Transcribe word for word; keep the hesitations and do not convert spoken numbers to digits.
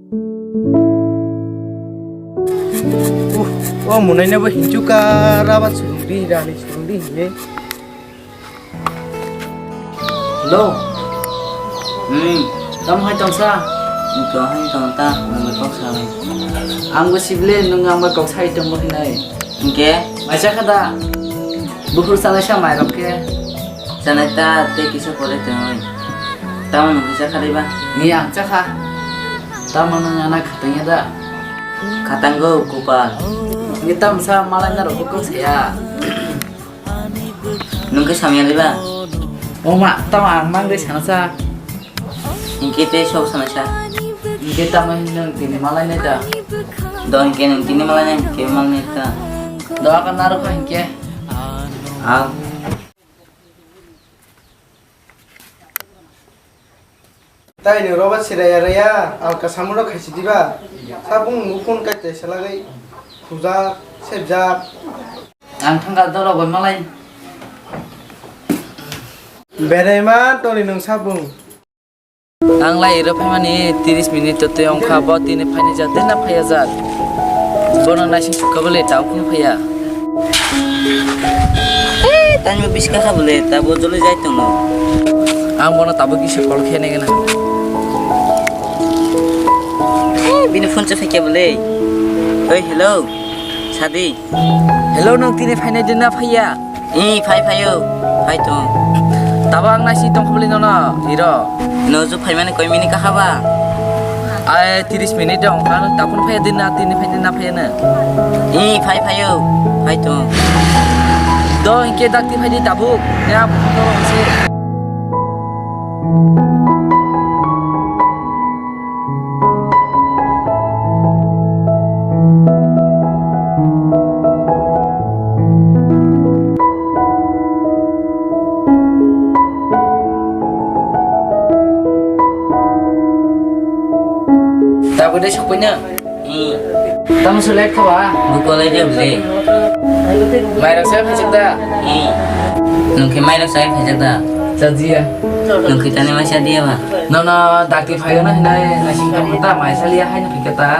Uh, o munaina bo hinchuka raba surungdi, rani surungdi hinwi. Hello. Hmm. Tamo hai tongsa? Tong hai tong ta, nang bai kok salai. Ang bo sibile, nung ang bai kok sai tong bo hinai. Hingke? Mai chakha da? Bukhur sanai sa mai rok khe. Sanai ta, tei kisa pore tong. Tamo nung kisa khalai ba? Ni ang chakha. Tamo nung ana khatang ya da? Khatango, kupal. Ni tam sa malai na rok kok saya. Nung khe samya liba? O ma, tamo ang mang de sana sa. Hingke tei sok sana sa. Hingke tamo hin nung tini malai nai ta. Do hingke nung tini malai nai, hingke malai nai ta. Do aka naro kha hingke. Ang. Tai ni roba siraya raya, alka samung rok khaisi diba? Sabung nukun kai tai salagwi khujak, sebjak. Ang thangka doro bai malai. Berai ma toni nung sabung. Ang lai iro phaimani tris minute to tei ongkha, bo tini phaini jat tei na phaiya jat. Bono naising sukha bole tao khunu phaiya. Tani bo biska kha bole, tabo joli jai tongno. Ang bono tabo kisa call khe nai gana. Bini phone cha phai khe bole. Oi, hello. Sadi. Hello, nung tini phainai din na phaiya? Ee, phai phaio. Phai tong. Tabo ang naising tong kha bole nono, iro. No ju phaimani koi minute kha ba? Ai, tris minute dong, ano tapun phaya din na, tini phaya din na phaya na. Ee, phai phaio, phai tong. Do, hingke dakti phai di tabuk. Ya, phone se. Tabuk de sokphaina? Hmm. Tamo se late kha ba? Buko lai de bole. Mairok sai phaijak da? Hmm. Nung khe mairok sai phaijak da? Chajiya. Nung khe tani mai sa diya ba? Nono dakti phaio na hinai naising tong ta mai saliya hai na phikha ta.